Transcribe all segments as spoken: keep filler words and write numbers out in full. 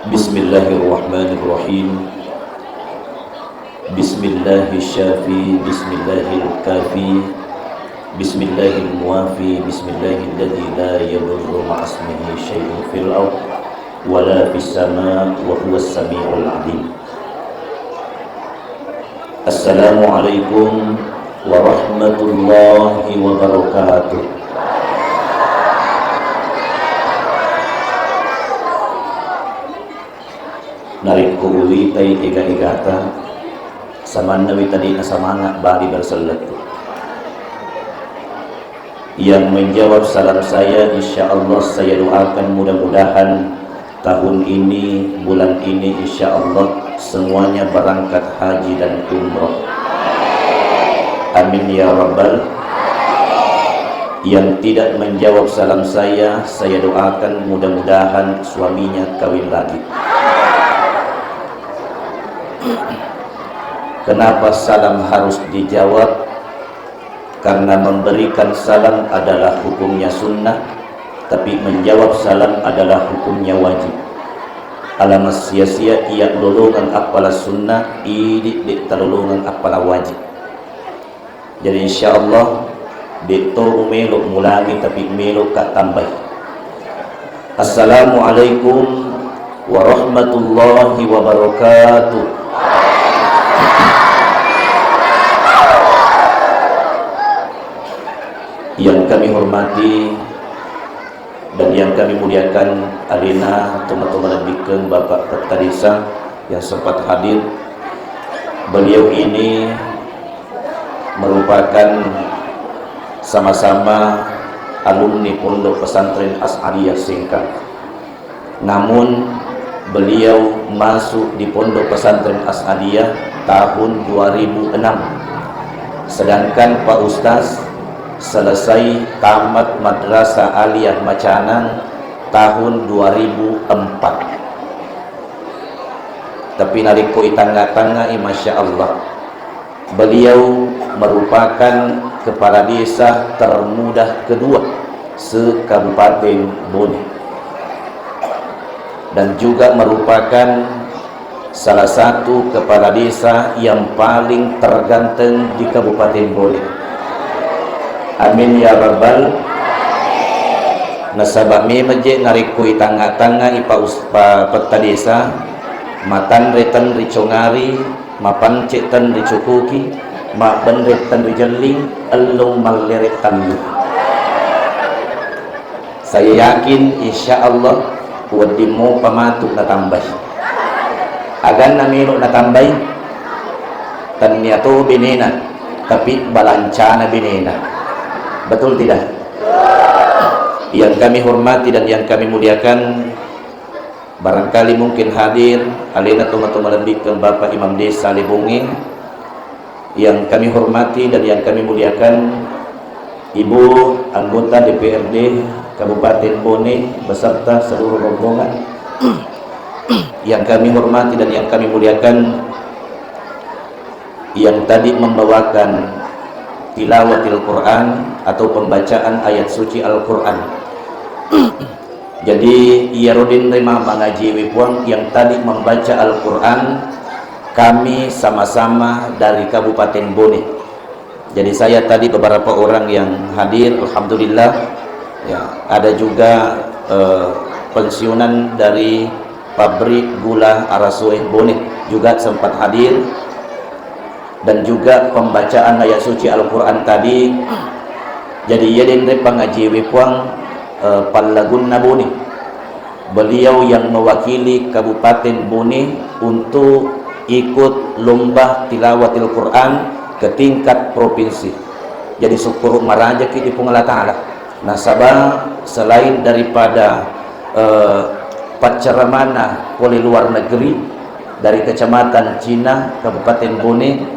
Bismillahirrahmanirrahim. Bismillahis syafi, bismillahil kafi, bismillahil muafi, bismillahilladzi la yadurru ma'asmihi syai'un fil ard wala fis sama wa huwas samiul alim. Assalamualaikum warahmatullahi wabarakatuh. Narekko uwitai ega-egata, samannawi tadi nasamanga bali bersellettu. Yang menjawab salam saya, insya Allah saya doakan mudah-mudahan tahun ini, bulan ini, insya Allah semuanya berangkat haji dan umroh. Amin ya rabbal. Yang tidak menjawab salam saya, saya doakan mudah-mudahan suaminya kawin lagi. Kenapa salam harus dijawab? Karena memberikan salam adalah hukumnya sunnah, tapi menjawab salam adalah hukumnya wajib. Alama sia-sia iya lolongeng appala sunnah, idi de talolongeng appala wajib. Jadi, insya Allah, de to melo mulangi, tapi melo ka tambai. Assalamualaikum warahmatullahi wabarakatuh. Yang kami hormati dan yang kami muliakan, alena tomatoa malebbikkeng Bapak Petta Desa yang sempat hadir. Beliau ini merupakan sama-sama alumni Pondok Pesantren As'adiyah Sengkang. Namun, beliau masuk di Pondok Pesantren As'adiyah tahun dua ribu enam. Sedangkan Pak Ustaz selesai tamat Madrasah Aliyah Macanang tahun dua ribu empat. Tapi narekko itangnga-tangngai, Masya Allah, beliau merupakan kepala desa termuda kedua se-Kabupaten Bone, dan juga merupakan salah satu kepala desa yang paling terganteng di Kabupaten Bone. Amin ya rabbal. Nasaba memang je narekko itangnga-tangngai pa us-, pa petta desa, matanre tenri congari, mapance tenri cukuki, mabbenre tenri jelling, ellung mallere tallu. Saya yakin, insya Allah, wedding mopa matu natambai. Aganna melo natambai, tennia to benena, tapi balancana benena. Betul tidak? Yang kami hormati dan yang kami muliakan, barangkali mungkin hadir alena tomatoa malebbikkeng Bapak Imam Desa Lebongnge, yang kami hormati dan yang kami muliakan, Ibu anggota D P R D Kabupaten Bone beserta seluruh rombongan. Yang kami hormati dan yang kami muliakan, yang tadi membawakan tilawatil Quran atau pembacaan ayat suci Al-Quran. Jadi, iyaro denre mama ngajiwi Puang yang tadi membaca Al-Quran, kami sama-sama dari Kabupaten Bone. Jadi, saya tadi beberapa orang yang hadir, alhamdulillah. Ya, ada juga, eh, pensiunan dari pabrik gula Arasoe Bone juga sempat hadir. Dan juga pembacaan ayat suci Al-Quran tadi. Jadi, iya denre pangajiwi Puang, eh, pallagunna Bone. Beliau yang mewakili Kabupaten Bone untuk ikut lomba tilawatil Quran ke tingkat provinsi. Jadi, syukur marajaki di Puang Allah Ta'ala. Nasaba selain daripada, eh, paccaramana pole luar negeri, dari Kecamatan Cina, Kabupaten Bone.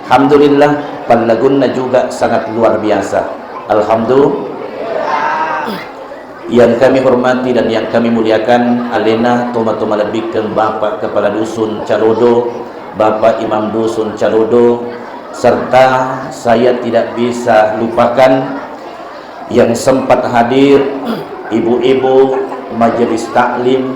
Alhamdulillah, pallagunna juga sangat luar biasa. Alhamdulillah. Yang kami hormati dan yang kami muliakan, alena tomatoa malebbikkeng Bapak Kepala Dusun Calodo, Bapak Imam Dusun Calodo, serta saya tidak bisa lupakan yang sempat hadir, ibu-ibu majelis taklim,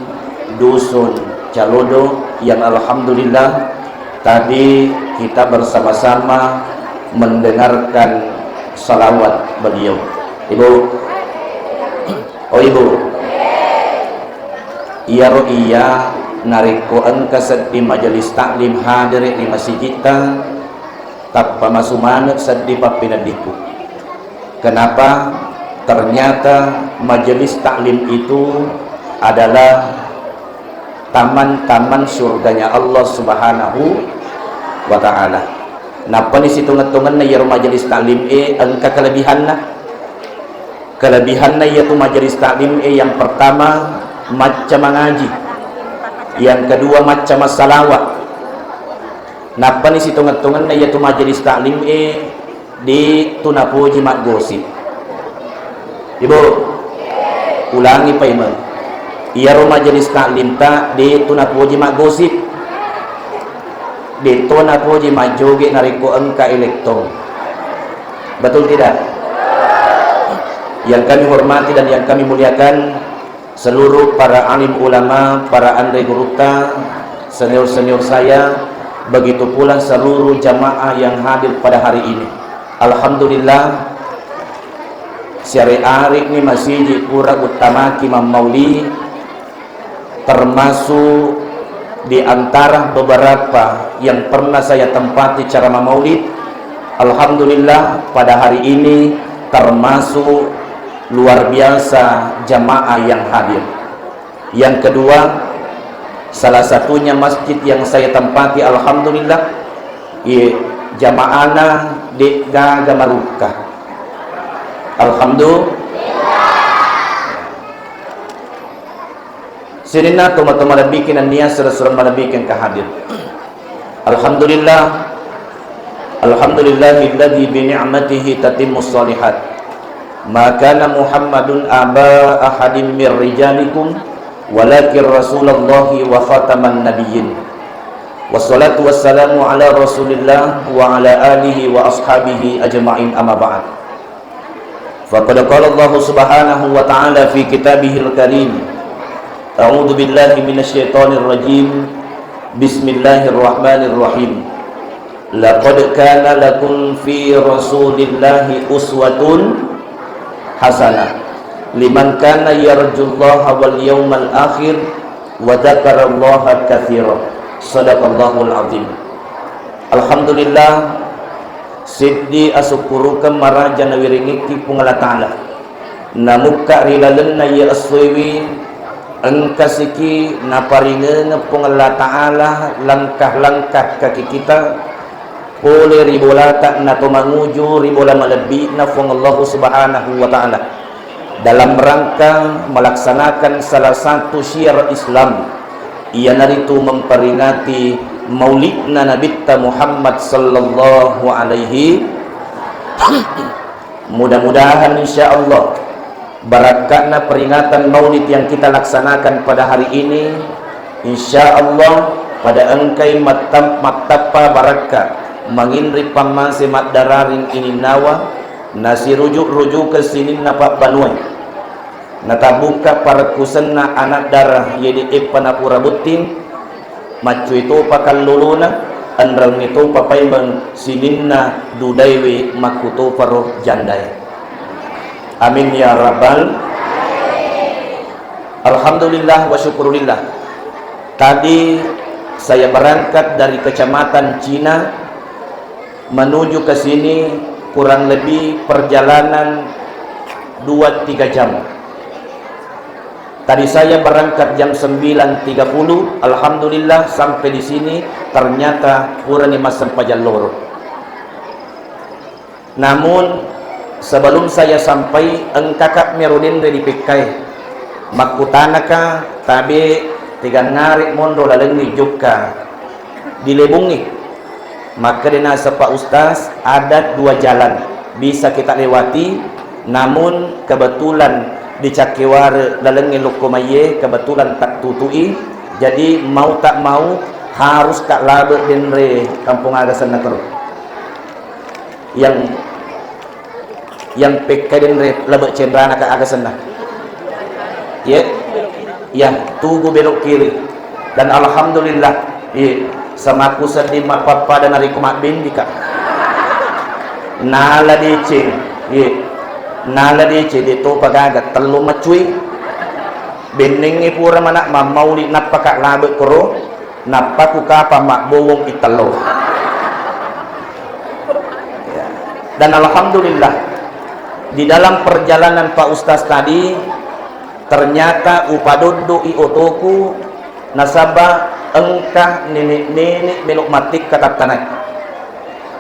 Dusun Calodo yang alhamdulillah tadi kita bersama-sama mendengarkan salawat beliau. Ibu, oh Ibu, iyaro iya narekko engka seddi majelis taklim hadere ri masigitta, tappa masu maneng seddi pappineddiku. Kenapa? Ternyata majelis taklim itu adalah taman-taman surganya Allah Subhanahu wa Ta'ala. Nappani sitongeng-tongenna iyaro majelis taklim e engka kelebihanna. Kelebihanna iyatu majelis taklim e, yang pertama, macca mangaji. Yang kedua, macca massalawa. Nappani sitongeng-tongenna iyatu majelis taklim e, de tu napoji maggosip. Ibu, ulangi paimeng. Iyaro majelis taklim ta de tu napoji maggosip. De to napoji majjoge narekko engka elektong. Betul tidak? Yang kami hormati dan yang kami muliakan, seluruh para alim ulama, para anre gurutta, senior-senior saya, begitu pula seluruh jamaah yang hadir pada hari ini. Alhamdulillah, siare-areni masiji pura uttamaki mammauli, termasuk di antara beberapa yang pernah saya tempati ceramah maulid. Alhamdulillah, pada hari ini termasuk luar biasa jamaah yang hadir. Yang kedua, salah satunya masjid yang saya tempati, alhamdulillah, iya, jamaahna de gaga marukka. Alhamdulillah. Sininna tomatoa malebbiki nennia sura-sura malebbiki engka hadir. Alhamdulillah. Alhamdulillahilladzi bi ni'matihi tatimmus shalihat. Ma kana Muhammadun aba ahadim mir rijalikum walakin rasulallahi wa khataman nabiyyin. Wassalatu wassalamu ala Rasulillah wa ala alihi wa ashabihi ajma'in, amma ba'd. Faqad qala Allahu subhanahu wa ta'ala fi kitabihil karim. A'udzu billahi minasy syaithanir rajim. Bismillahirrahmanirrahim. Laqad kana lakum fi Rasulillahi uswatun hasanah liman kana yarjullaha wal yaumal akhir wa dzakarallaha katsira. Sadaqallahul azim. Alhamdulillah, seddi asukkurukeng maraja nawiringikki Puang Allah Ta'ala. Namukka ri lalenna iye essoewi, engkasiki naparingengeng Puang Allah Ta'ala langkah-langkah kaki kita pole ri bolata nato manguju ri bola malebbi'na Puang Allahu Subhanahu wa Ta'ala dalam rangka melaksanakan salah satu syiar Islam, iyanaritu memperingati maulidna Nabitta Muhammad sallallahu alaihi. Mudah-mudahan, insya Allah, barakka'na peringatan maulid yang kita laksanakan pada hari ini, insya Allah, pada engkai mattam-, mattappa barakka, manginri pammase maddararing ininnawa, nasirujuk-rujuke sininna pabbanuae, natabukka parekkusenna anak dara yede eppa napura botting, maccui topa kallolona, enrengnge topa paimeng sininna dudaewe makkutoparo jandae. Amin ya rabbal. Alhamdulillah wa syukurillah. Tadi saya berangkat dari Kecamatan Cina menuju ke sini kurang lebih perjalanan dua tiga jam. Tadi saya berangkat jam sembilan tiga puluh, alhamdulillah sampai di sini ternyata purani massempajang loro. Namun, sebelum saya sampai, engkaka mero denre di pekkae. Makkutanaka, tabe, tegangngare monro lalengngi jokka di Lebongnge. Makkeda naseng Pak Ustaz, ada dua jalan bisa kita lewati, namun kebetulan di Cakkiware lalengnge lokko maiye, kebetulan tak tutui, jadi mau tak mau harus ka labe denre kampung aga senna kero. Yang, yang pekka denre labe cenrana ka aga senna. Ye? Iya, tugu belok kiri. Dan alhamdulillah, iya, samaku sedding mappappada narekko mabbendika. Nala deceng, iya. Nala deceng, de topa gaga, tellu maccui. Bennengnge pura mana mammauli nappaka labe koro, nappa ku kapang mabbowong itello. Ya. Dan alhamdulillah, di dalam perjalanan Pak Ustaz tadi, ternyata upadoddo'i otoku nasaba engka nenek-nenek melo mattekka tattanai.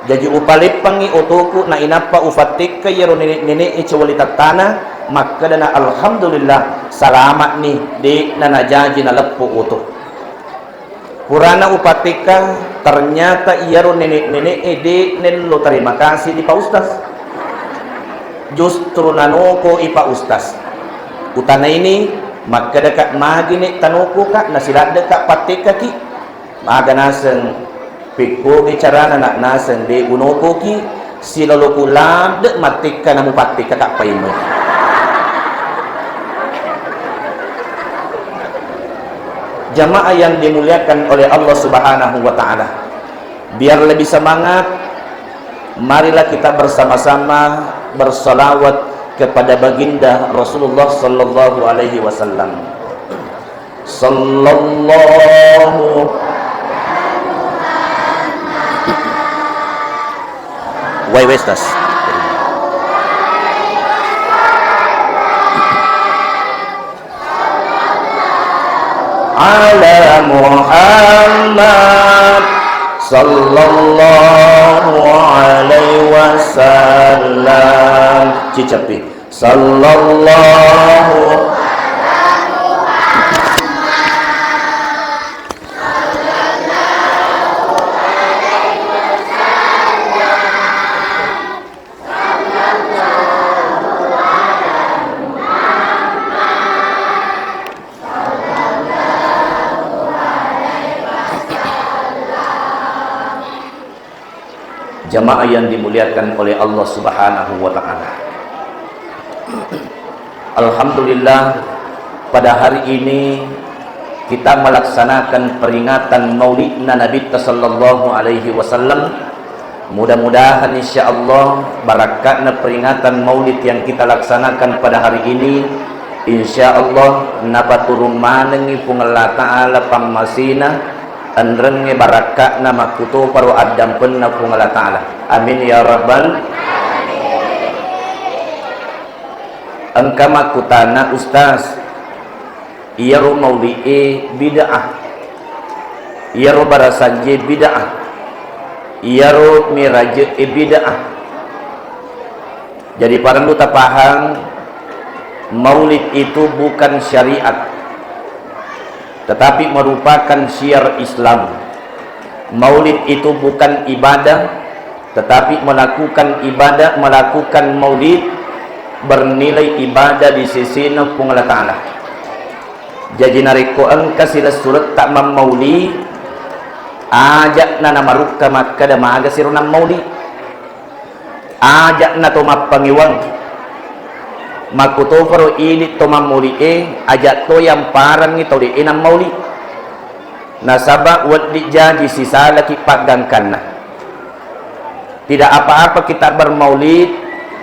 Jaji upaleppangngi otoku nainappa ufattekka iyaro nenek-nenek e cewali tattana, makkedana, "Alhamdulillah, salama'ni, de'na najaji naleppo oto." Purana upattekka, ternyata iyaro nenek-nenek e de' nello terima kasih di Pak Ustaz. Justru nanoko i Pak Ustaz. Utanaini, makkedaka, "Magi nek tanokoka, nasiladdeka pattekkaki?" Maga naseng, pekkogi carana nak naseng de' unokoki, siloloku ladde' mattekka namupattekkaka paimeng. Jamaah yang dimuliakan oleh Allah Subhanahu wa Ta'ala, biar lebih semangat, marilah kita bersama-sama bersalawat kepada Baginda Rasulullah Sallallahu Alaihi Wasallam. Sallallahu. Wai westas. Ala Muhammad sallallahu alaihi wasallam. Cicapi. Sallallahu. Jamaah yang dimuliakan oleh Allah Subhanahu wa Ta'ala. Alhamdulillah, pada hari ini kita melaksanakan peringatan Maulidna Nabitta Sallallahu Alaihi Wasallam. Mudah-mudahan, insya Allah, barakkatna peringatan Maulid yang kita laksanakan pada hari ini, insya Allah, napaturung manengi Puang Allah Ta'ala pammasina, enrengnge barakka'na makkutoparo addampenna Puang Allah Ta'ala. Amin ya rabbal. Engka makkutana, Ustaz, iyaro maulid e bid'ah, iyaro barasanje bid'ah, iyaro miraje e bid'ah. Jadi parellu tapahang, maulid itu bukan syariat, tetapi merupakan syiar Islam. Maulid itu bukan ibadah, tetapi melakukan ibadah, melakukan maulid bernilai ibadah di sesena Puang Allah Ta'ala. Jaji narekko engka silessuretta mammauli, aja'na namarukka makkeda maga siro nammauli. Aja'na to mappangewang. Makkutoparo idi to mammauli e, aja' to yamparengngi tau de' e nammauli. Nasaba' wedding jaji sisalaki paggangkanna. Tidak apa-apa kita bermaulid,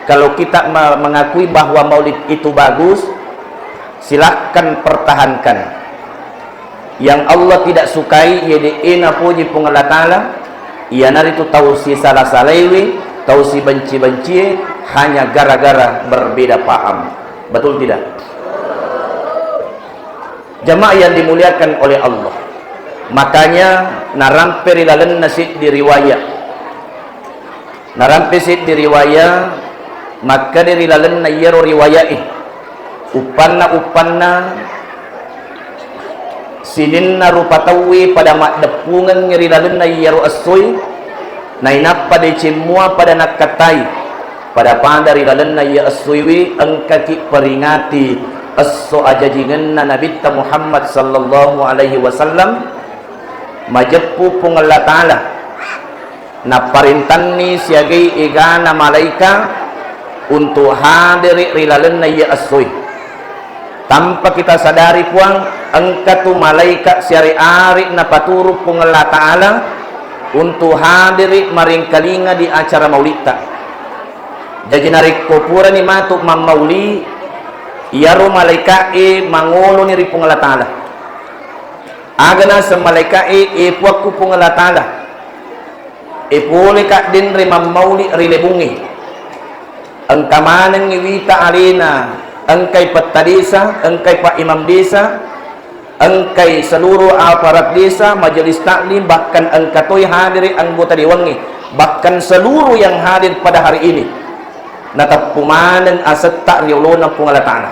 kalau kita me-, mengakui bahwa maulid itu bagus, silahkan pertahankan. Yang Allah tidak sukai, iya de' e napoji Puang Allah Ta'ala, iyanaritu tau sisala-salaiwi, tau sibenci-bencie, hanya gara-gara berbeda paham. Betul tidak? Jamaah yang dimuliakan oleh Allah. Makanya narampe ri lalenna siddi riwaya. Narampe siddi riwaya, makkeda ri lalenna iyaro riwaya e, uppanna-uppanna sininna rupa tauwe pada maddeppungengngi ri lalenna iyaro essoe, nainappa deceng mua pada nakkattai, pada-pada ri lalenna iya essoewe engkaki peringati esso ajajingenna Nabitta Muhammad sallallahu alaihi wasallam, majeppu Puang Allah Ta'ala. Napparentanni siagai egana malaika untuk hadere ri lalenna iya essoe. Tanpa kita sadari, Puang, engka tu malaika siari-ari napaturu Puang Allah Ta'ala untuk hadiri maringkalinga di acara maulitta. Jaji narekko purani matu mammauli, iyaro malaika'e mangoloni ri Puang Allah Ta'ala. Aga naseng malaika'e, "E Puakku Puang Allah Ta'ala, e poleka denre mammauli ri lebungnge. Engka manengngi wita alena, engkai petta desa, engkai pak imam desa, engkai seluruh aparat desa, majelis taklim, bahkan engka toi hadiri anggota dewangnge, bahkan seluruh yang hadir pada hari ini, nateppu maneng asetta ri olona Puang Allah Ta'ala."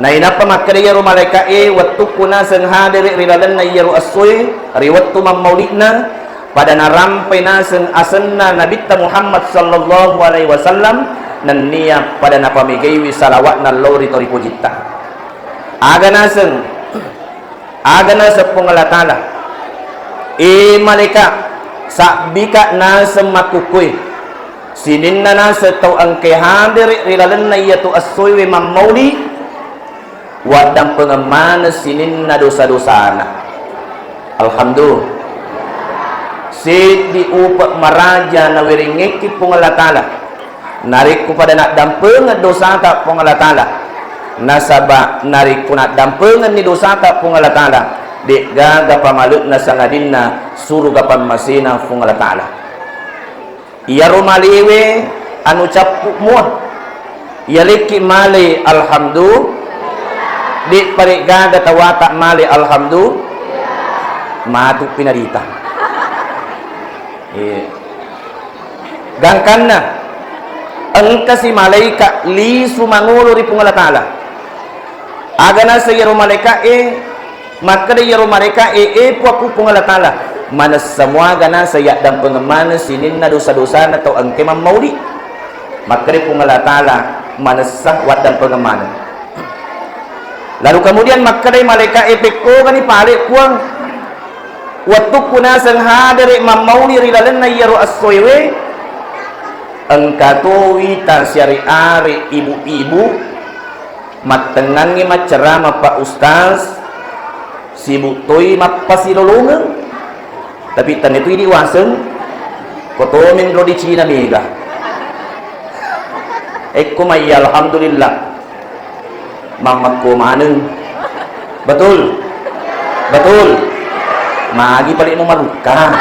Nainappa makkeda iyaro malaika'e, "Wettukku naseng hadere ri lalenna iyaro essoe, ri wettu mammauli'na, pada narampai naseng asenna Nabitta Muhammad sallallahu alaihi wasallam, nennia pada napamegaiwi salawa'na lao ri toripojitta." Aga naseng Aga naseng Puang Allah Ta'ala, "E malaika, sabbika naseng makkukkue, sininna naseng tau engkae hadere ri lalenna iyatu essoewe mammauli, waddampengeng maneng sininna dosa-dosana." Alhamdulillah. Seddi upe maraja nawerengngekki Puang Allah Ta'ala. Narekko pada naddampengeng dosata Puang Allah Ta'ala, nasaba narekko naddampengenni dosata Puang Allah Ta'ala, de'gaga pamale'na sangadinna suruga pammasena Puang Allah Ta'ala. Iyaro malewe anu cappu mua, iyalekki male alhamdulillah, de'pa de'gaga tawata male alhamdulillah, matu pinarita. Eh. Gangkanna, engkasi malaika lisu mangolo ri Puang Allah Ta'ala. Aga naseng iyaro malaika'e, makkeda iyaro malaika'e, "E Puakku Puang Allah Ta'ala, manessa muaga naseng yaddampengeng maneng sininna dosa-dosana tau engke mammauli?" Makkeda Puang Allah Ta'ala, "Manessa, waddampengeng maneng." Lalu kemudian makkedai malaika'e, "Pekkogani pale Puang, wettukku naseng hadere mammauli ri lalenna iyaro essoewe, engka to wita siare-are ibu-ibu, mattengngangngi maccerama Pak Ustaz, sibuk toi mappasilolongeng, tapi tania tu idi waseng, ko to menro di Cina mega." Ekko mai, alhamdulillah. Mammekko maneng. Betul? Betul? Magi pale mu marukka.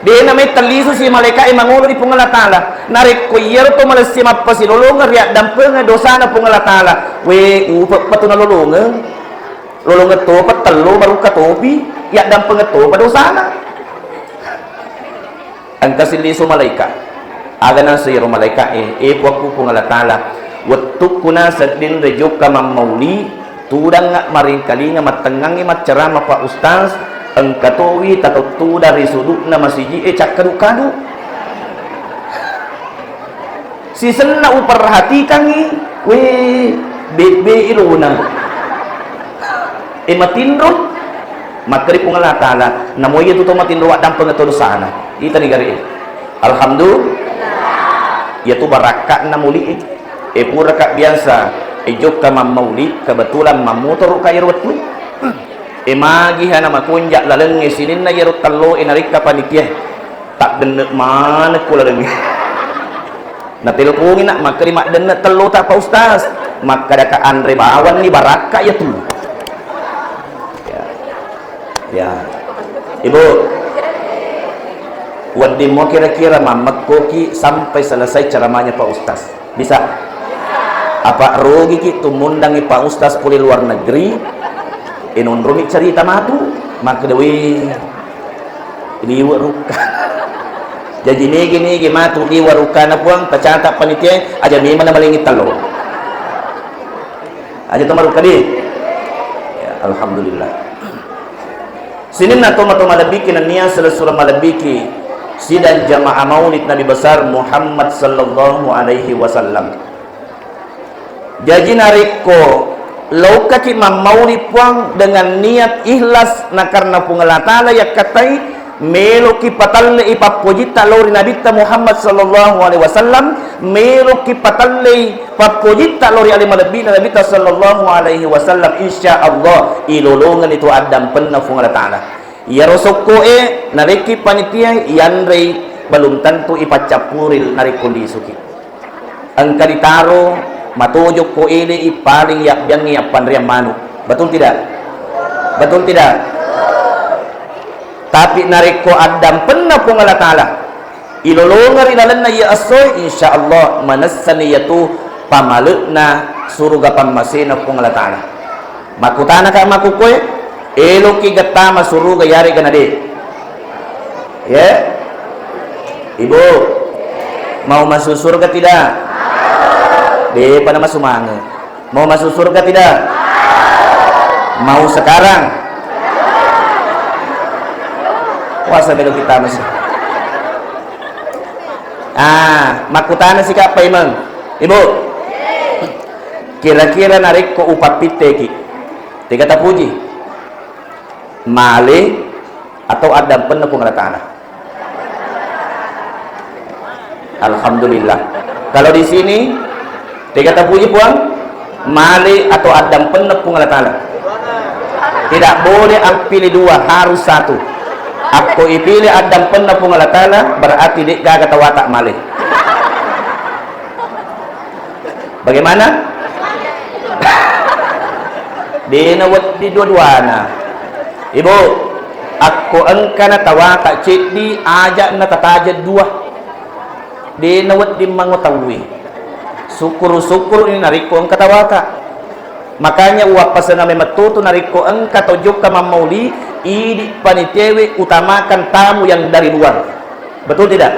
De' nametta lisu si malaika'e mangolo ri Puang Allah Ta'ala. Narekko iyaro to malessi mappasilolongeng ri addampengeng dosana Puang Allah Ta'ala, we, upe patu nalolongeng. Lolongeng topa tello, marukka topi, yaddampengeng topa dosana. Engka sillisu malaika. Aga naseng iyaro malaika'e, "E Puakku Puang Allah Ta'ala, wettukku naseng denre jokka mammauli, tudangnga maringkalinga mattengngangngi maccerama Pak Ustaz, engka towi tatottuda ri sudu'na masiji'e cakkadu-kadu." Sisenna uperhatikangngi, we, bebbe ilona. E matinro, makkeda Puang Allah Ta'ala, namo iyatu to matinro waddampengeng to dosana. Itani gare. Alhamdulillah. Iyatu barakka'na mauli'e. E puraka biasa, e jokka mammauli, kebetulan mammotoroka iyaro wettu. E magi hana makonja lalengnge sininna iyaro tello e narekka panitia. Taddenne manekko lalengnge. Natelpongi nak, makkeda maddenne tellota Pak Ustaz. Makkadaka anre bawanni barakka iyatu. Ya. Ya. Ibu, wedding mo kira-kira mammekkoki sampai selesai ceramahnya Pak Ustaz. Bisa? Apa rogiki tummundangi Pak Ustaz pole luar negeri, e nonromi cerita matu, makkeda, "Weh, liwe rukka." Jaji nege-nege matu liwe rukkana Puang, tacata panitia, aja memang namalengi tello. Aja to marukka di. Ya, alhamdulillah. Sininna tomatoa malebbiki nennia selessureng malebbiki sidang jamaah maulid Nabi besar Muhammad sallallahu alaihi wasallam. Jaji narekko laukaki mammaulid Puang dengan niat ikhlas na karena Puang Allah Ta'ala yakkatai, Meloki patallei pappojitta lao ri Nabitta Muhammad sallallahu alaihi wasallam, meloki patallei pappojitta lao ri ale malebbina Nabitta sallallahu alaihi wasallam, insya Allah ilolongeng itu addampenna Puang Allah Ta'ala. Iyaro sokko'e narekki panitia yanrei, belum tentu ipaccappuri narekko lisuki. Engka ditaro matojokko ele'i paling yabbiangngi yappanreang manu. Betul tidak? Betul tidak? Tapi narekko addampenna Puang Allah Ta'ala, ilolongeng ri lalenna iya essoe, insya Allah manessani iyatu pamale'na suruga pammasena Puang Allah Ta'ala. Makkutanaka makkukkoe, eloki gettama suruga yarega nade? Ya? Ibu, mau masuk surga tidak? Depa na masuk mange. Mau masuk surga tidak? Mau sekarang? Puasa belok kita masih. Ah, makkutana sika Pak Imam. Ibu, kira-kira narekko upappitteki, tega tapuji? Male atau addampenna Puang Allah Ta'ala? Alhamdulillah. Kalau di sini, tega tapuji Puang? Male atau addampenna Puang Allah Ta'ala? Tidak boleh pilih dua, harus satu. Akko ipilih addampenna Puang Allah Ta'ala, berarti de'gaga tawata male. Bagaimana? Dena wedding dua-duana. Ibu, akko engkana tawata ceddi, aja'na tatajeng dua. Dena wedding mango tauwe. Sukkuru-sukkuru ni narekko engka tawata. Makanya uwappasenna memettutu narekko engka to jokka mammauli, idi panitiawe utamakan tamu yang dari luar. Betul tidak?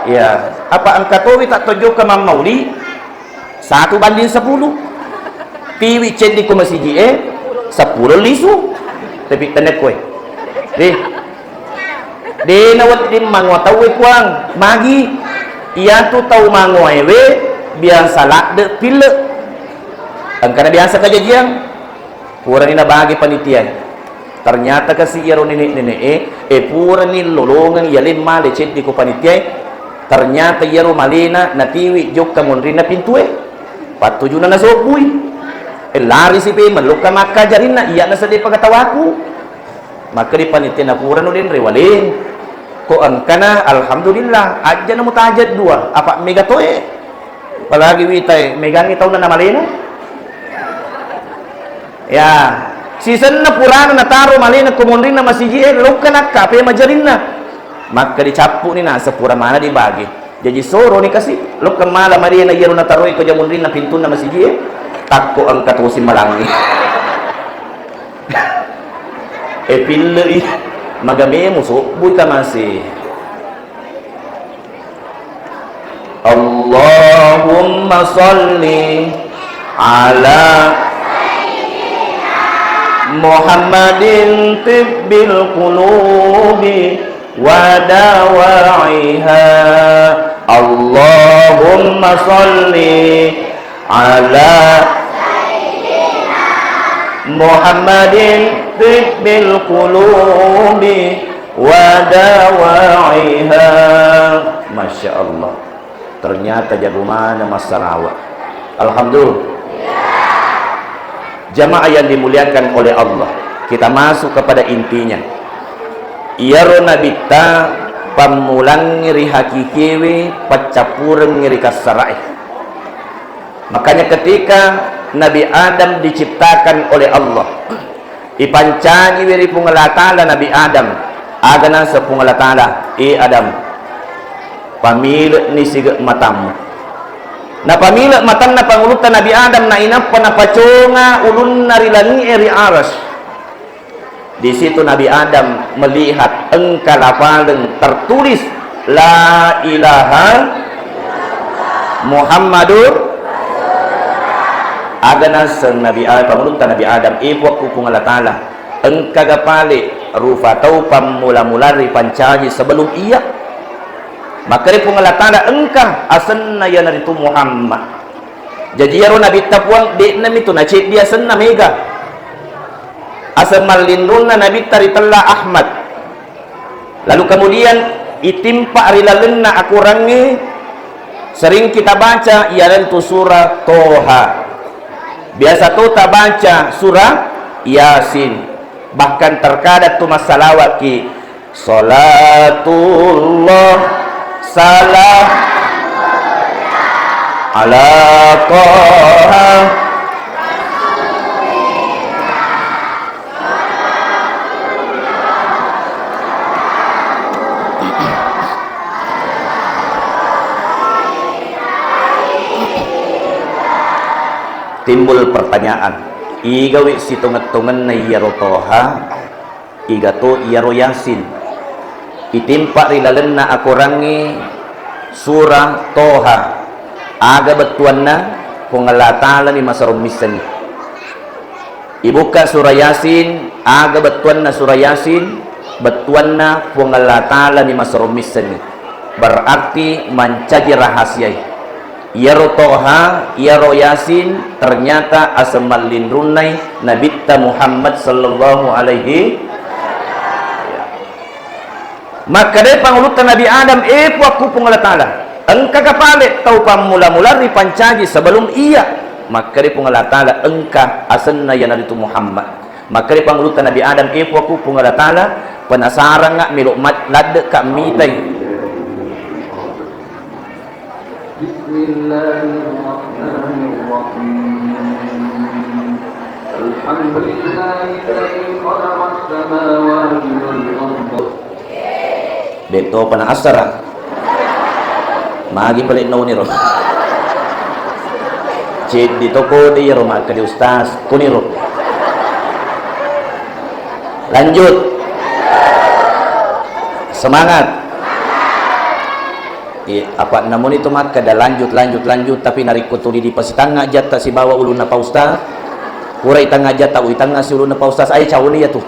Ya, apa engka towi tak to jokka mammauli? Satu banding sepuluh. Tiwi ceddi ko masiji e, sepuluh lisu. Tapi tenekkoe. Deh. Dena wedding mangoa tauwe Puang. Magi? Iyatu tau mangoaewe biasa ladde pille. Engkana biasa kajajiang. Purani nabagi panitia. Ternyata kasi iyaro nenek-nene'e, eh, purani lolongeng iyaleng male ceddi ko panitiae. Ternyata iyaro malena natiwi jokka monrinna pintue. Pattujuna nasobbui. Eh, larisi pe mellokka makkajarinna, iyana sedde pagatawaku. Makkeda panitia, napura nudenre waleng. Ko engkana, alhamdulillah, ajjana mutajeng dua, apa mega toe. Apalagi witae, megangi taunna namalena. Ya, sisenna purana nataro malena ko monrinna masiji e, lokka nakka pe majarinna. Makka dicappu ni naseng pura mana dibagi. Jaji soro ni kasi, lokka mala malena iyaro nataroi ko jamunrinna pintunna masiji e, takko engka tosi malangi. E pillei, magamemu sobbui tamase. Allahumma salli ala Muhammadin tibbil qulubi wa dawaiha. Allahumma salli ala Muhammadin tibbil qulubi wa dawaiha. Masya Allah. Ternyata jago mana massarawa. Alhamdulillah. Jamaah yang dimuliakan oleh Allah, kita masuk kepada intinya. Iyaro nabitta pammulangngi ri hakikewe, paccappurengngi ri kassarae. Makanya ketika Nabi Adam diciptakan oleh Allah, ipancajiwi ri Puang Allah Ta'ala Nabi Adam, aga naseng Puang Allah Ta'ala, "Eh Adam, pamile'ni sige matammu." Napamile matanna pangulutta Nabi Adam, nainappa napaconga ulunna ri langi'e ri aras. Di situ Nabi Adam melihat engka lapaleng tertulis, "La ilaha Muhammadur." Aga naseng Nabi Adam, pangulutta Nabi Adam, "Eh Puakku Puang Allah Ta'ala, engkaga pale rufa tau pammula-mula ripancaji sebelum iya?" Makkeda Puang Allah Ta'ala, "Engka, asenna iyanaritu Muhammad." Jaji iyaro nabitta Puang, de'nami tu naceddi asenna, mega. Aseng mallinrunna nabitta ritella Ahmad. Lalu kemudian itimpa ri lalenna akorangnge sering kita baca, iyanaritu surah Toha. Biasa to tabaca surah Yasin. Bahkan terkadang tu massalawatki, Salatullah salam ala Toha. Timbul pertanyaan, igawi sitongeng-tongenna iyaro Toha, igato iyaro Yasin? Itimpa ri lalenna akorangnge surah Toha, aga bettuanna? Puang Allah Ta'ala ni masarong missengngi. Ibukka surah Yasin, aga bettuanna surah Yasin? Bettuanna Puang Allah Ta'ala ni masarong missengngi. Berarti mancaji rahasiai. Iyaro Toha, iyaro Yasin, ternyata aseng mallinrunnai Nabitta Muhammad sallallahu alaihi. Makkedai pangulutta Nabi Adam, "E Puakku Puang Allah Ta'ala, engkaka pale tau pammula-mula ripancaji sebelum iya?" Makkedai Puang Allah Ta'ala, "Engka, asenna iyanaritu Muhammad." Makkedai pangulutta Nabi Adam, "E Puakku Puang Allah Ta'ala, penasarangnga, melo mat-, laddekka mitai." بسم الله الرحمن الرحيم. الحمد لله الذي خلق السماوات والأرض. Detto pana assara. Magi pale nauniro. Ceddi toko de iyaro makkeda ustaz, kuniro. Lanjut. Semangat. Iya, apa namuni tu makkeda lanjut, lanjut, lanjut, tapi narekko tuli dipasitangnga jatta sibawa ulunna Pak Ustaz, purai tangnga jatta, ui tangnga si ulunna Pak Ustaz, ai cauni ya tu.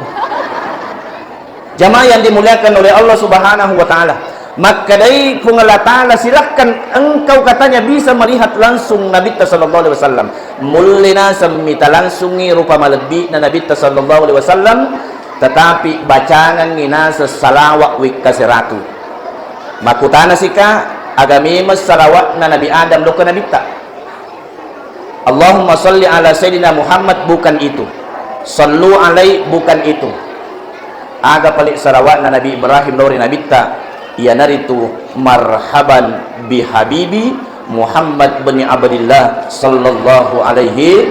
Jamaah yang dimuliakan oleh Allah Subhanahu wa Ta'ala, makkedai Puang Allah Ta'ala, "Silakkan engkau," katanya, "bisa melihat langsung Nabitta sallallahu alaihi wasallam." Mulle naseng mita langsungi rupa malebbi'na Nabitta sallallahu alaihi wasallam, tetapi bacangangngi naseng salawat wekka seratu. Makkutana sika, aga memeng salawatna Nabi Adam lokka Nabitta? Allahumma salli ala Sayyidina Muhammad, bukan itu. Sallu alai, bukan itu. Aga pale salawatna Nabi Ibrahim lao ri Nabitta, iyanaritu marhaban bihabibi Muhammad bin Abdillah sallallahu alaihi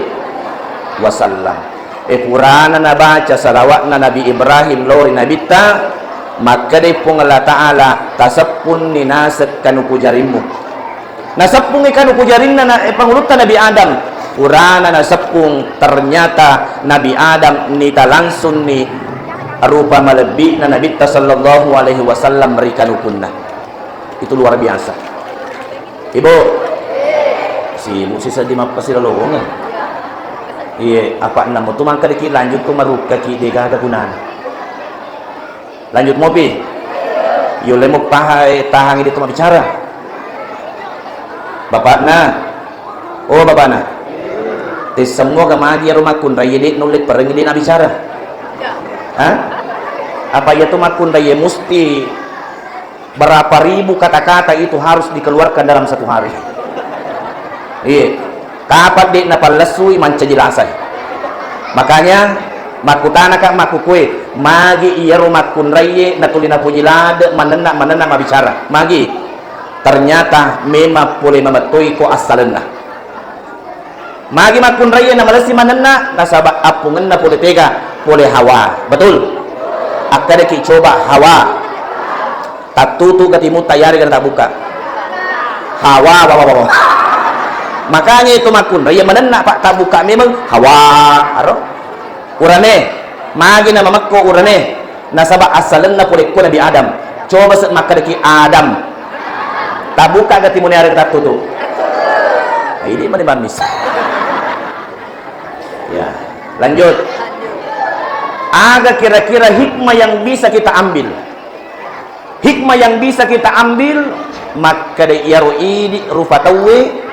wasallam. E, purana nabaca salawatna Nabi Ibrahim lao ri Nabitta, makkedai Puang Allah Ta'ala, "Taseppunni naseng kanuku jarimmu." Naseppungi kanuku jarinna na, eh, pangulutta Nabi Adam. Purana naseppung, ternyata Nabi Adam nita langsunni rupa malebbi'na Nabitta sallallahu alaihi wasallam ri kanukunna. Itu luar biasa. Ibu, sibuk sisa di mappasira lowongan. Iye, apa enam tu mangka dikit lanjut tu marukka ki degaga gunana. Lanjut mopi. Yulle mo pahai tahangi de tu mabbicara. Bapakna. Oh, bapakna. Te semua ga magi ero makkunrai de nulle perengi de nabicara. Hah? Apa iya tu makkunrai musti berapa ribu kata-kata itu harus dikeluarkan dalam satu hari? Iya. Kapan de napallessui mancaji lasai. Makanya, makkutanaka makkukue, magi iyaro makkunraiye natuli napuji lade manenna, manenna mabicara. Magi? Ternyata memang pole mamettoi ko assalenna. Magi makkunraiye namalessi manenna, nasaba appungenna pole tega, pole hawa. Betul? Akkadaki coba hawa. Tattutu gatimutta yarega natabbuka. Hawa, wa, wa, wa, wa. Makanya itu makkunraiye manenna, Pak, tabbuka memang hawa, aro? Urane, magi namamekko urane, nasaba assalenna pole ko Nabi Adam. Coba se makkadaki Adam. Tabbuka gatimu ni areng tattutu. Nah, ini mani mamis. Ya, lanjut. Aga kira-kira hikmah yang bisa kita ambil? Hikmah yang bisa kita ambil, makkeda iyaro idi rupa tauwe,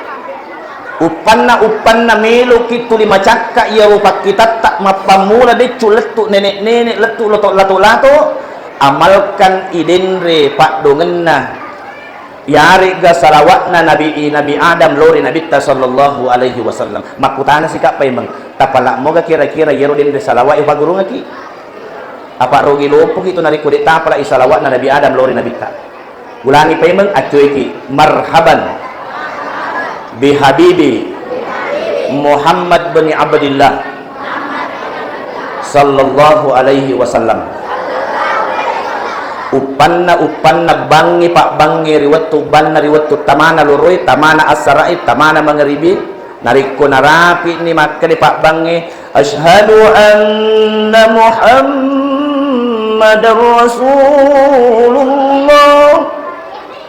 uppanna, uppanna meloki tuli macakka iyaro pakkitatta mappammula deccu lettu nenek-nenek, lettu lato-lato, Amalkan idenre paddongenna, yaregga salawatna Nabi, Nabi Adam lao ri Nabitta sallallahu alaihi wasallam. Makkutana sika paimeng, tapala moga kira-kira yero denre salawat e pagurungaki? Apa rugi lompoki tu narekko de tapala i salawatna Nabi Adam lao ri Nabitta? Ulangi paimeng, accoiki, marhaban bihabibi Muhammad bin Abdillah sallallahu alaihi wasallam. Uppanna, uppanna bangngi pabbangnge ri wettu banna, ri wettu tamana loroi, tamana assara'i, tamana mangaribi, narekko narapi'ni makkeda pabbangnge, "Asyhadu anna Muhammadar Rasulullah."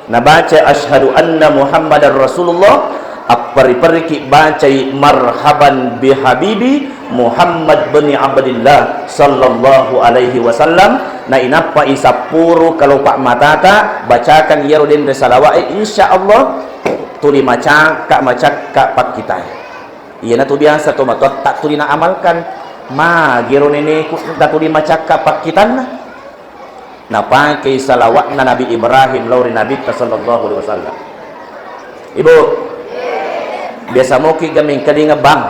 Nabaca, "Asyhadu anna Muhammadar Rasulullah," apperi-periki bacai, "Marhaban bihabibi Muhammad bin Abdillah sallallahu alaihi wasallam." Na inappa isappuru kalopa matata, bacakan iyaro denre salawa'e, insya Allah tuli macakka, macakka pakkitae. Iyanatu biasa to matoatta tuli naamalkan. Magero neneku tatuli macakka pakkitanna. Napakei salawatna Nabi Ibrahim lao ri Nabitta sallallahu alaihi wasallam. Ibu, biasa moki ga mengkalinga bang?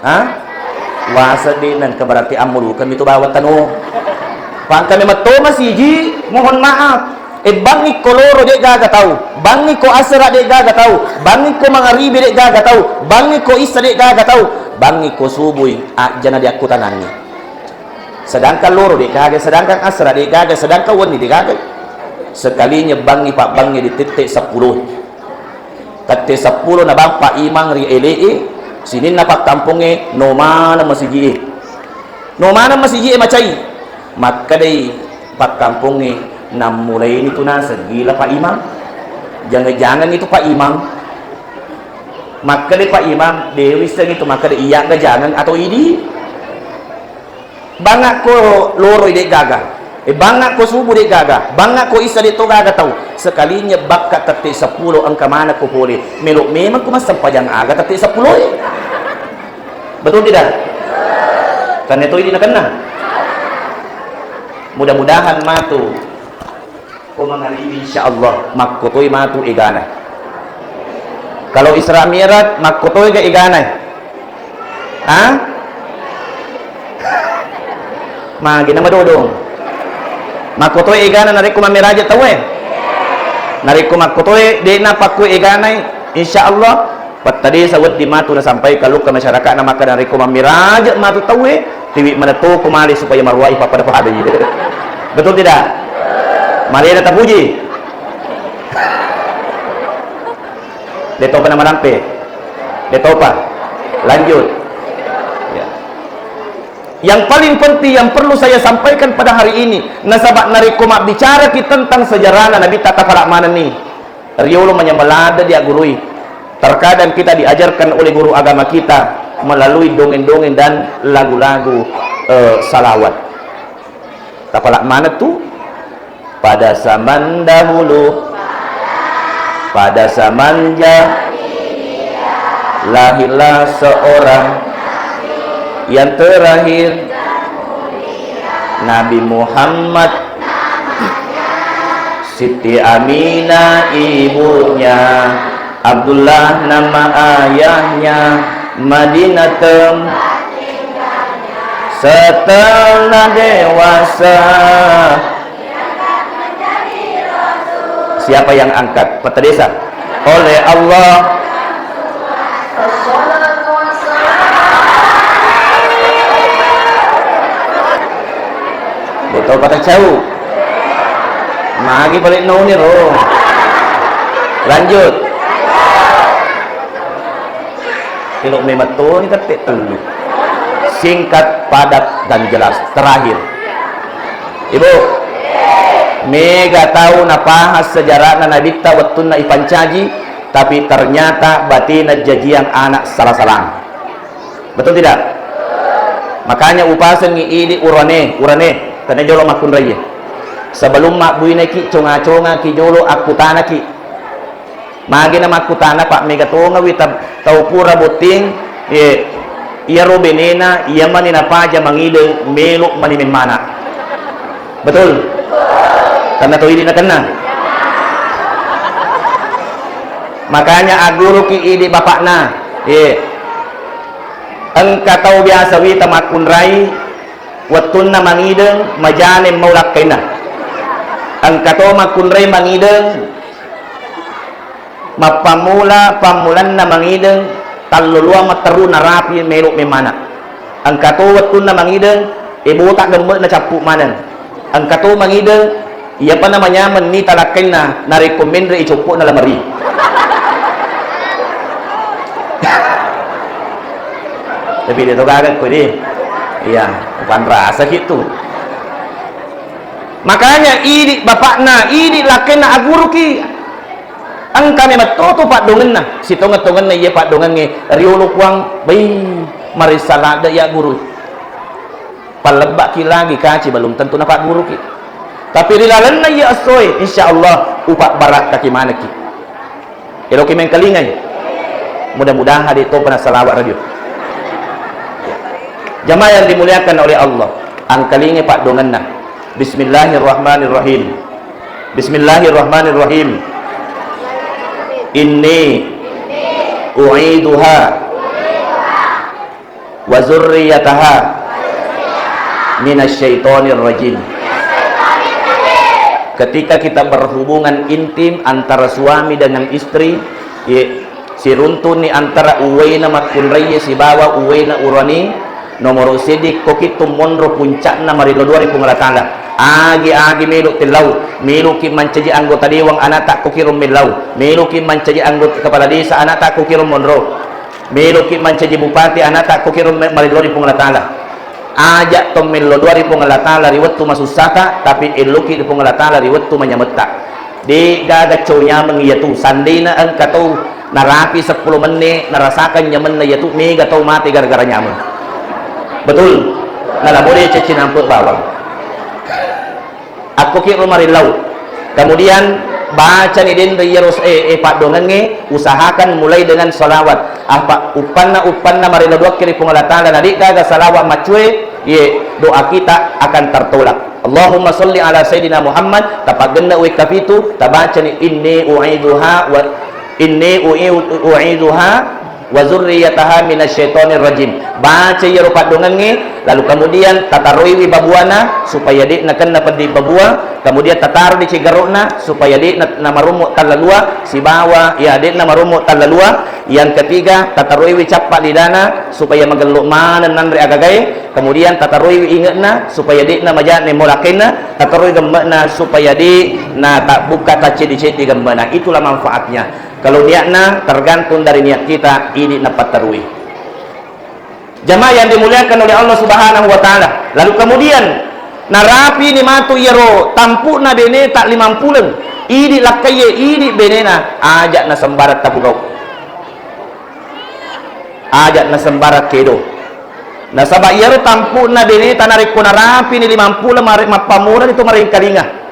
Ha? Waseddi nengka berarti ammulukeng mitu bawang tanu. Pangkami metto masiji, mohon maaf. E, bangngi ko loro de gaga tau, bangngi ko asera de gaga tau, bangngi ko mangaribi de gaga tau, bangngi ko issa de gaga tau, bangngi ko subui, ajjana diakkutanangi. Sedangkan loro de gaga, sedangkan asera de gaga, sedangkan wenni de gaga. Sekalinya bangngi pabbangngi di tette seppulo. Tette seppulo nabang pa imang ri ele'e, sininna pakkampongnge no maneng masiji'e. No maneng masiji'e macai. Makkedai pakkampongnge, "Nammulaini tu naseng gila Pak Imam. Jange-jangengi tu Pak Imam." Makkedai Pak Imam, "De wissengi tu makkeda iyagga jangeng atau idi?" Bangakko loroi de gaga. E, bangakko subuh de gaga. Bangakko issa de to gaga tau. Sekalinya bakka tette seppulo engka manekko pole. Melo memang ko massempajang aga tette seppulo e. Betul tidak? Tanne to idi nakenna. Mudah-mudahan matu. Ko mangaribi, insya Allah, makkotoi matu egana. Kalau Isra Mi'raj, makkotoi ga egana? Ha? Magi nama dodong. Makkotoi egana narekko mammiraja tauwe? Narekko makkotoi, de'na pakku egana, insya Allah, Patta desa wedding matu nasampaikan lokka masyarakatna makkeda, narekko mammiraje matu tauwe, tiwi maneng toko male supaya maruai pappada-padai. Betul tidak? Malena tapuji. De topa namarampe. De topa. Lanjut. Ya. Yang paling penting yang perlu saya sampaikan pada hari ini, nasaba narekko mabbicaraki tentang sejarahna Nabitta, tapala manenni. Riolo manyameng ladde diaggurui. Terkadang kita diajarkan oleh guru agama kita melalui dongeng-dongeng dan lagu-lagu, eh, salawat. Tapala maneng tu, pada zaman dahulu, pada zaman ja-, lahirlah seorang yang terakhir, Nabi Muhammad. Siti Aminah ibunya, Abdullah nama ayahnya, Madinah tem-, setelah dewasa. Siapa yang angkat? Peta desa. Oleh Allah. Betul pada cau. Magi balik noni ro. Lanjut. Kilo memettoni tette tellu. Singkat, padat, dan jelas. Terakhir. Ibu, mega tau napahas sejarahna Nabitta wettunna ipancaji, tapi ternyata batina jajiang anak salah-salah. Betul tidak? Makanya upasengi idi urane, urane, tena jolo makkunraie. Sebelum mabbuineki, conga-congaki jolo, akkutanaki. Magi na makkutana, Pak, mega tongawi ta-, tau pura botting, ye, iyaro benena, iya mani napaja mangideng, melo mani memmana. Betul? Karena to idi nakenna. Makanya agguruki idi bapakna. Ye. Engka tau biasa wita makkunrai, wettunna mangideng, majane mau lakkainna. Engka to makkunrai mangideng, mappammula, pammulanna mangideng, tallolua matteru narapi melo memmana. Engka to wettunna mangideng, e botak gemme'na cappu maneng. Engka to mangideng, iyapa namanyameng nita lakkainna, narekko menre i coppo'na lamari. Tapi de to gaga ko de. Iya, panrasaki tu. Makanya idi bapakna, idi lakkainna agguruki. Engka memang to tu paddongenna, sitongeng-tongenna iya paddongengnge riolo Puang, bai, marissa ladde iya guru. Pallebbaki lagi kaci belum tentu napagguruki. Tapi ri lalenna iya essoe, insya Allah upabbarakkaki manekki. Eloki mengkalingai. Mudah-mudahan de topa nasalawat radio. Jamaah yang dimuliakan oleh Allah, angkalingai paddongenna. Bismillahirrahmanirrahim. Bismillahirrahmanirrahim. Inni u'iduha wa zurriyataha minasyaitonir rajim. Ketika kita berhubungan intim antara suami dengan istri, ye, siruntunni antara uwaina makkunraiye sibawa uwaina urani, nomoro seddi koki tu monro puncakna marilodua ri Puang Allah Ta'ala. Agi-agi melo tellau, meloki mancaji anggota dewan anata kokiro mellau, meloki mancaji anggota kepala desa anata kokiro monro. Meloki mancaji bupati anata kokiro me-, marilodua ri Puang Allah Ta'ala. Aja to mello dua ri Puang Allah Ta'ala ri wettu masussata, tapi eloki ri Puang Allah Ta'ala ri wettu manyametta. De gaga cau nyameng iyatu, sandena engka tau narapi seppulo menne, narasakan nyamenna iyatu, mega tau mate gara-gara nyameng. Betul? Nala mode cecci nampe bawang. Akko kiro marillau. Kemudian bacani denre iyaro, eh, eh, paddoangengnge, usahakan mulai dengan salawat. Apa uppanna, uppanna marillau doakki ri Puang Allah Ta'ala, na de'gaga salawat maccue, ye doa kita akan tertolak. Allahumma salli ala Sayyidina Muhammad, tapaggenna uwekka pitu, tabacani inni u'iduha wa inni u'i-, u'iduha wa zurriyataha minasyaitonir rajim. Baca iyaro paddoangengnge, lalu kemudian tataroiwi babuana supaya de'na kenna peddi babua, kemudian tataro di cigaro'na supaya de'na namarummu tallalua, sibawa ya de'na marummu tallalua. Yang ketiga, tataroiwi cappa lidana supaya magello maneng nanre agagae, kemudian tataroiwi inge'na supaya de'na majane molakkainna, tataroi gemme'na supaya de'na tabbukka tacceddi-ceddi gemme'na. Itulah manfaatnya. Kalau niatna tergantung dari niat kita, idi napatterui. Jamaah yang dimuliakan oleh Allah Subhanahu wa Ta'ala. Lalu kemudian narapini matu iyaro tampu'na beneta limampuleng. Idi lakkaiye, idi benena, aja nasembarang tapugau. Aja nasembarang kedo. Nasaba iyaro tampu'na beneta narekko narapini limampuleng mare-, mappammulani tu marengkalinga.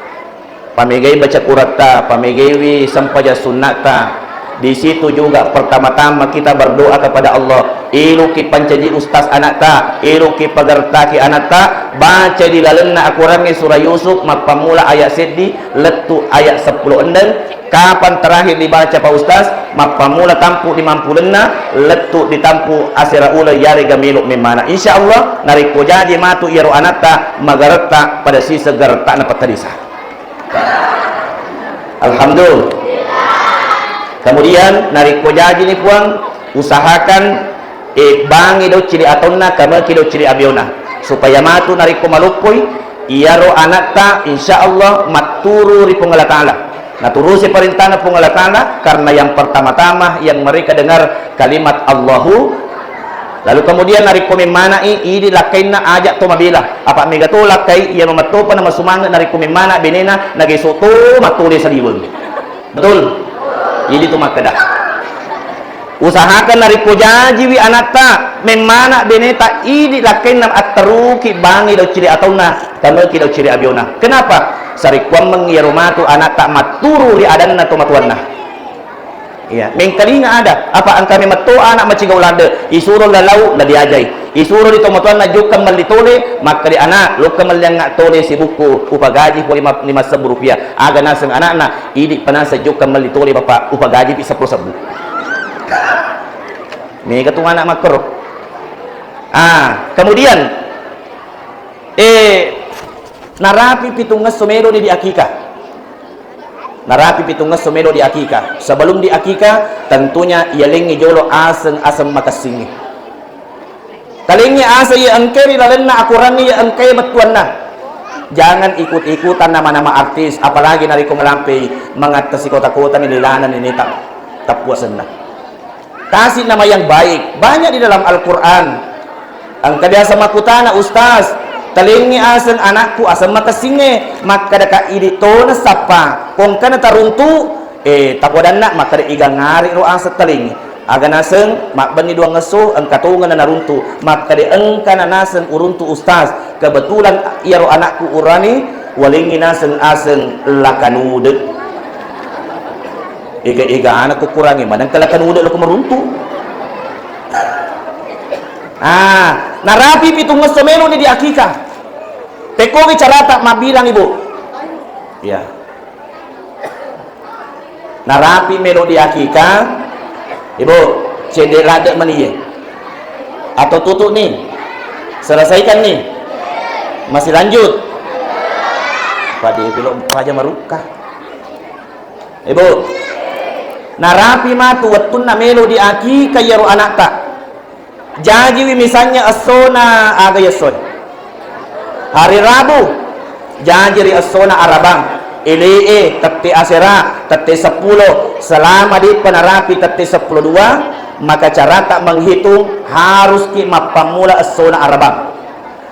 Pamegai baca Quratta, pamegaiwi sempajang sunnatta. Di situ juga pertama-tama kita berdoa kepada Allah. Iluki pancaji ustaz anatta, iluki pagertaki anatta, baca di lalenna Akorangnge surah Yusuf, mappammula ayat seddi, lettu ayat seppulo enneng. Kapan terakhir dibaca Pak Ustaz? Mappammula tampu limampulenna, lettu ditampu asera uleng yarega melo memmana. Insya Allah, narekko jaji matu iyaro anatta, magaretta pada siseng garettana Pattadisa. Alhamdulillah. Kemudian, narekko jajini Puang, usahakan, eh, bangi doccili atonna, kameki doccili abiona. Supaya matu narekko maloppoi, iyaro anatta, insya Allah, matturu ri Puang Allah Ta'ala. Naturusi perintahna Puang Allah Ta'ala, karena yang pertama-tama yang mereka dengar kalimat Allahu Lalu kemudian narekko memmana'i, idi lakkainna aja to mabela. Apa mega to lakkai, iya mamettopa na masumangeng narekko memmana benena, nageso to mattole saliweng. Betul? Idi tu makkeda. Usahakan narekko jajiwi anatta, memmana beneta, idi lakkainna atteruki bangi dau ciri atauna, tameki dau ciri abiona. Kenapa? Sarekkuammeng iyaro matu anatta matturu ri adanna to matuanna. Iya, mengkalinga ada. Apa engka memetto anak macigau ladde, isuro lalau, na diajai. Isuro di tomatoanna jokka melli tole, makkeda, "Ana', lokka melliangnga tole sibukku, upagaji pole lima, lima sebbu rupiah." Aga naseng ana'na, "Idi' pa naseng jokka melli tole, Bapak, upagaji pi seppulo sebbu." Mega tu ana' makkoro. Ah, kemudian, eh, narapi pitungngesso melo ni di akika. Narapi pitungngesso melo di akika. Sebelum di akika, tentunya yalengngi jolo aseng-aseng makessingnge. Talengngi aseng iya engkae ri lalenna akorangnge iya engkae bettuanna. Jangan ikut-ikutan nama-nama artis, apalagi narekko malampei mangatta sikota-kota ni lilana ni ta-, tappuasenna. Kasih nama yang baik, banyak di dalam Al-Quran. Engka biasa makkutana, "Ustaz, talengngi aseng anakku aseng makessingnge, makkadaka idi' tona sappa, kongkana taruntu, eh, tapodanna makkada igangari ro aseng talengngi." Aga naseng, mabbenni duangngesso, engka tongeng na naruntu, makkada engka na naseng uruntu, Ustaz, kebetulan iyaro anakku urani, walengngi naseng aseng lakanude. Ega-egana kukurangi maneng kala kanude loko meruntu. Ah, narapi pitungngesso melo ni di akika. Tekkogi carata mabbilang, Ibu. Ya. Narapi melo di akika, Ibu, cedde ladde mani ye. Atau tutup ni? Selesaikan ni? Masih lanjut? Pada pilo paja marukka. Ibu, narapi matu wettunna melo di akika iyaro anakta. Jajiwi misalnya essona aga yessoe. Hari Rabu, jaji ri essona Arabang. Ele'e tette asera, tette seppulo. Selama de'pa narapi tette seppulo dua, maka carata menghitung haruski mappammula essona Arabang.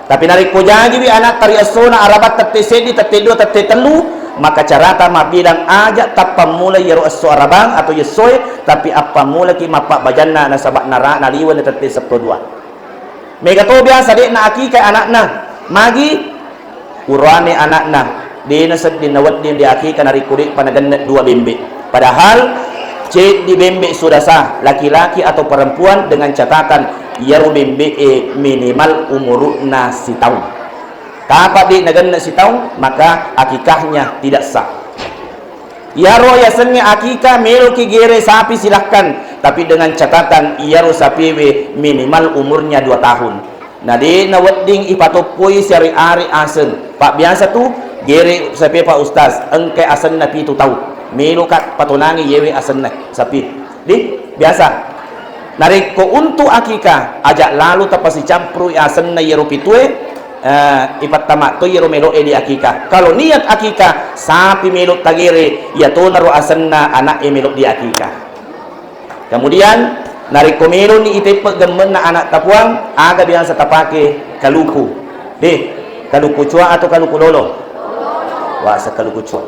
Tapi narekko jajiwi anakta ri essona Arabang tette seddi, tette dua, tette tellu, maka carata mabbilang aja tappammula iyaro esso Arabang atau yessoe, tapi appammulaki mappabbajanna nasaba nara-, naliwani tette seppulo dua. Mega to biasa de'na akika anakna. Magi? Urane anakna. De'na sedding nawedding diakika narekko de'pa nagenne dua bembe. Padahal ceddi bembe sudah sah, laki-laki atau perempuan, dengan catatan iyaro bembe e minimal umuru'na sitaung. Kapa de' nagenne sitaung, maka akikahnya tidak sah. Iyaro yasengnge akika meloki gere sapi silahkan, tapi dengan catatan iyaro sapiwe minimal umurnya dua tahun. Na de' nawedding ipatoppoi siare-are aseng. Pabbiasa tu gere sapi Pak Ustaz, engkai asenna pitu tau. Meloka patonangi yewe asenna sapi. Di, biasa. Narekko untuk akika, aja lalu tapasicampurui asenna iyaro pitue, eh, ipattama to iyaro melo e di akika. Kalau niat akika, sapi melo tagere, iyatonaro asenna anak e melo di akika. Kemudian, narekko meloni iteppe gemme'na anakta Puang, aga biasa tapake? Kaluku. Deh, kaluku cua atau kaluku lolo? Wah, sekaluku cua.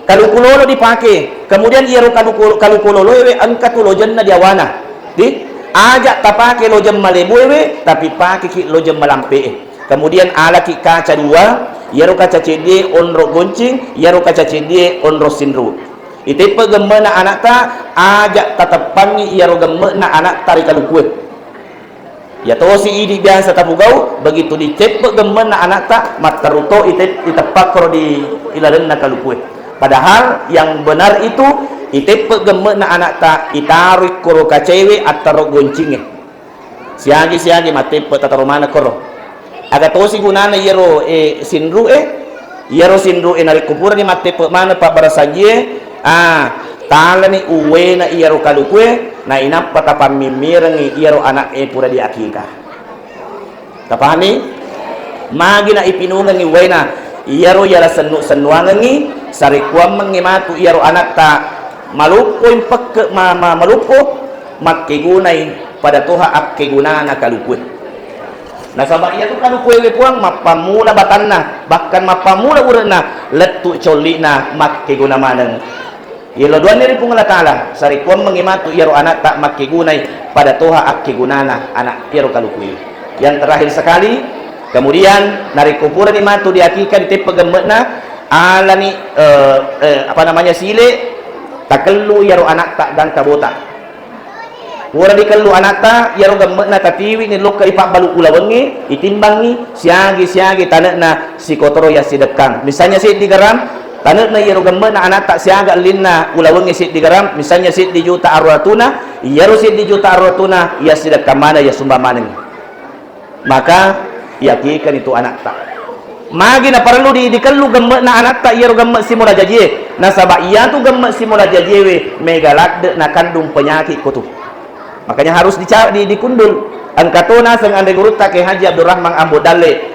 Kaluku lolo dipake. Kemudian iyaro kaluku, kaluku lolo ewe engka tu lojenna diawana. Di, aja tapake lojeng malebu ewe, tapi pakeki lojeng malampe e. Kemudian alaki kaca dua, iyaro kaca ceddie onro goncing, iyaro kaca ceddie onro sinru. Iteppe gemme'na anakta, aja tateppangi iyaro gemme'na anakta ri kalukue. Iya tosi idi biasa tapugau, begitu diteppe gemme'na anakta, matteru to ite-, iteppakkoro di ilalenna kalukue. Padahal yang benar itu, iteppe gemme'na anakta, itaroi koro kacewe attaro goncinge. Siagi-siagi matteppe tataro maneng koro. Aga tosi gunana iyaro, eh, sinru e? Iyaro sinru e narekko purani matteppe maneng pabbarasajie, ah, talani uwena iyaro kalukue, nainappa tapammimmirengngi iyaro anak e pura diakika. Tapahami? Magi na ipinungengngi uwaina, iyaro yala sennu-sennuangengngi, sarekkuammengngi matu iyaro anakta maloppo impekke-, ma-, ma-, maloppo, makkegunai pada toha akkegunana kalukue. Nasaba iyatu kalukue we Puang mappammula batanna, bahkan mappammula ure'na, lettu colli'na makkeguna maneng. Yello doanni ri Puang Allah Ta'ala, sarekkuammengngi matu iyaro anakta makkegunai pada toha akkegunana anak iyaro kalukue. Yang terakhir sekali, kemudian narekko purani matu diakika diteppe gemme'na, alani, eh, eh, apa namanya, sile, takellu iyaro anakta gangka bota. Pura dikellu anatta, iyaro gemme'na tatiwi ni lokka ipabbalu ulawengnge, itimbangngi, siagi-siagi tane'na sikotoro yassidekkang. Misalnya seddi gram, tane'na iyaro gemme'na anatta siaga ellinna ulawengnge seddi gram, misalnya seddi juta arratuna, iyaro seddi juta arratuna yassidekkang maneng, yassumbang maneng. Maka yakikan itu anatta. Magi naparellu di-, dikellu gemme'na anatta iyaro gemme' simula jajie. Nasaba iyatu gemme' simula jajiewe mega ladde nakandung penyakit kotu. Makanya harus dica-, di-, dikundul. Engka to naseng anre gurutta Kiai Haji Abdurrahman Ambo Dalle.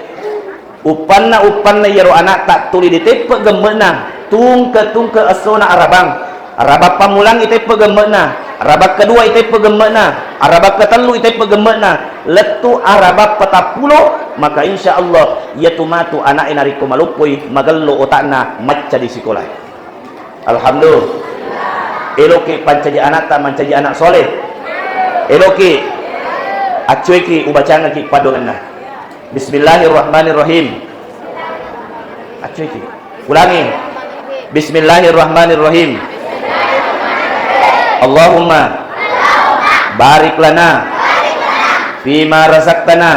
Uppanna, uppanna iyaro anatta tuli diteppe gemme'na, tungke-tungke essona arabang. Arabang pammulang iteppe gemme'na, arabang kedua iteppe gemme'na, arabang ketellu iteppe gemme'na, lettu arabang petappulo, maka insya Allah iyatu matu ana'e narekko maloppoi magello otakna macca di sikolae. Alhamdulillah. Eloki pancaji anatta mancaji anak soleh. Eloki accueki ubacangaki padongenna. Bismillahirrahmanirrahim. Accueki. Ulangi. Bismillahirrahmanirrahim. Allahumma barik lana fima razaqtana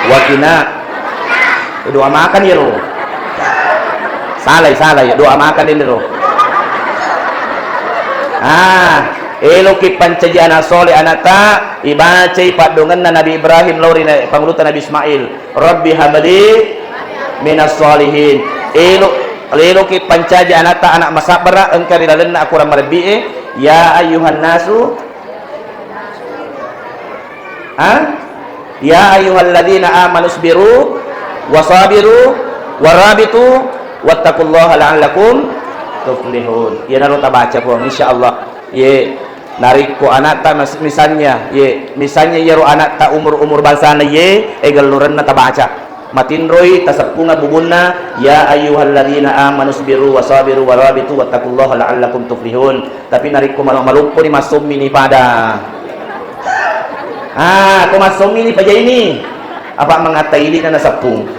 wa qina. Doa makan ya, Ro. Salai, salai, doa makan ini, Ro. Ah, eloki pancaji anak soleh anatta, ibacai paddongenna Nabi Ibrahim lao ri na-, pangulutta Nabi Ismail. Rabbi habli minas sholihin. Elo-, eloki pancaji anatta anak masabbara engka ri lalenna akorang marebbi'e. Ya ayyuhan nasu. Ha? Ya ayyuhalladzina amanu sbiru wasabiru warabitu wattaqullaha la'allakum tuflihun. Iyanaro tabaca, Puang, insyaallah. Ye, narekko anatta mas-, misalnya, ye, misalnya iyaro anatta umur-umur bangsana ye, e, gellorenna tabaca. Matinroi taseppunga bubunna, ya ayyuhalladzina amanu sbiru wasabiru warabitu wattaqullaha la'allakum tuflihun. Tapi narekko malo-, malopponi massommini pada. Ah, ko massommini pajaini. Apa mangatta ili na naseppung.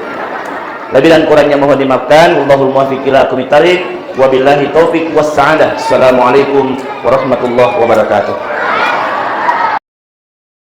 Lebih dan kurangnya mohon dimaafkan. Wallahul muwaffiq ila aqwamit thariq. Wabillahi taufiq was sa'adah. Assalamualaikum warahmatullahi wabarakatuh.